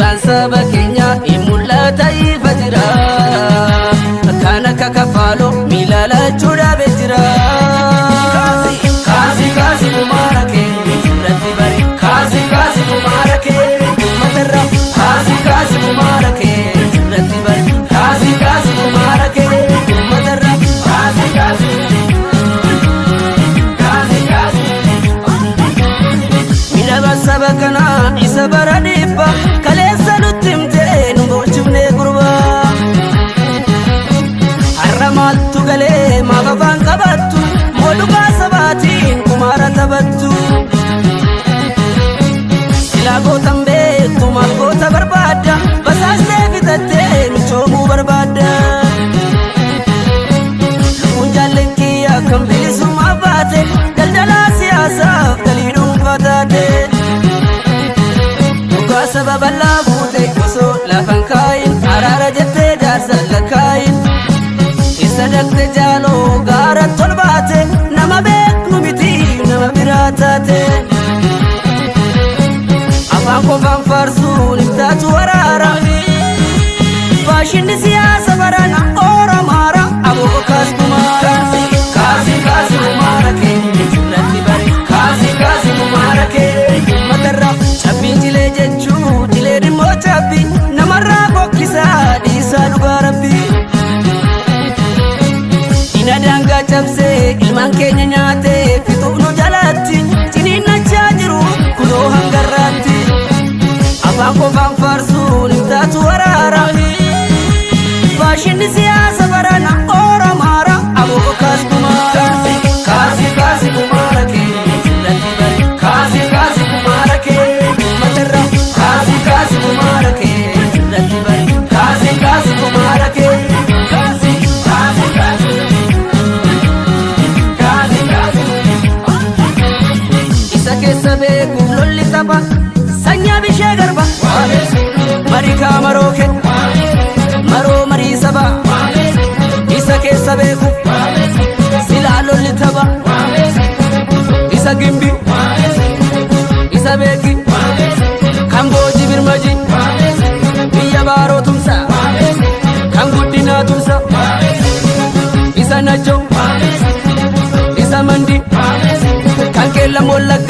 Dhugaan saba keenyaa hin mul'ata ifa jira. Kan akka kafaaloo miila lachuu dhaabee jira. Kaasi kaasi kumaara kee irratti bari. Kaasi kaasi kumaara kee uummatarra. Kaasi kaasi kumaara kee irratti bari. Kaasi kaasi kumaara kee uummatarra. Kaasi kaasi. Kaasi kaasi. Miidhama saba kanaa isa bara dhibba kaleessa nutti himtee nu boolchifnee gurbaa. Har'a maaltu galee maaf afaan qabattu moodhugaa sabaatiin kumaara taphattu. Silaa gootan beektu maal goota barbaadda basaastee fitattee michoomuu barbaadda. Lubbuun jaalleen kiyya kan bilisummaa baate daldalaa siyaasaaf galii dhuunfaa taate. Dhugaa saba bal'aa fuute osoo lafan kaayin araara jettee jaarsa lakkaayin. Isa dhaqxe jaaloo gaara tolbaate nama beeknu miti nama biraa taate. Afaan qofaan faarsuun ibtaatu waraara. Faashinni siyaasa barana Oromaara aboo kaas kumaara. Kaasi kaasi kumaara kee irratti bari. Kaasi kaasi kumaara kee uummatarra. Cabbiin jilee jechuu jileen immoo cabbi namarraa bokkisaa dhiisaa dhugaa rabbi. Ina daangaa cabsee ilmaan keenya nyaatee fixuuf nu jalatti ciniinnachaa jiru kunoo hangarraatti. Afaan qofaan faarsuun hin taatu waraara. Faashinni siyaasa barana Oromaara aboo kaas kumaara. Kaasi kaasi kumaara kee irratti bari. Kaasi kaasi kumaara kee uummatarra. Kaasi kaasi kumaara kee irratti bari. Kaasi kaasi kumaara kee. Kaasi kaasi kaasi. Kaasi kaasi. Isa keessa beekuuf lolli tapha sanyaa bishee garba. Marii kaamaroo kee maroo marii saba. Isa keessa beekuuf silaa lolli tapha. Isa gimbi isa beeki kan boojii birmaji biyya baaroo tumsa kan guddinaa tumsa isa najjo isa mandi kan keella wallagga.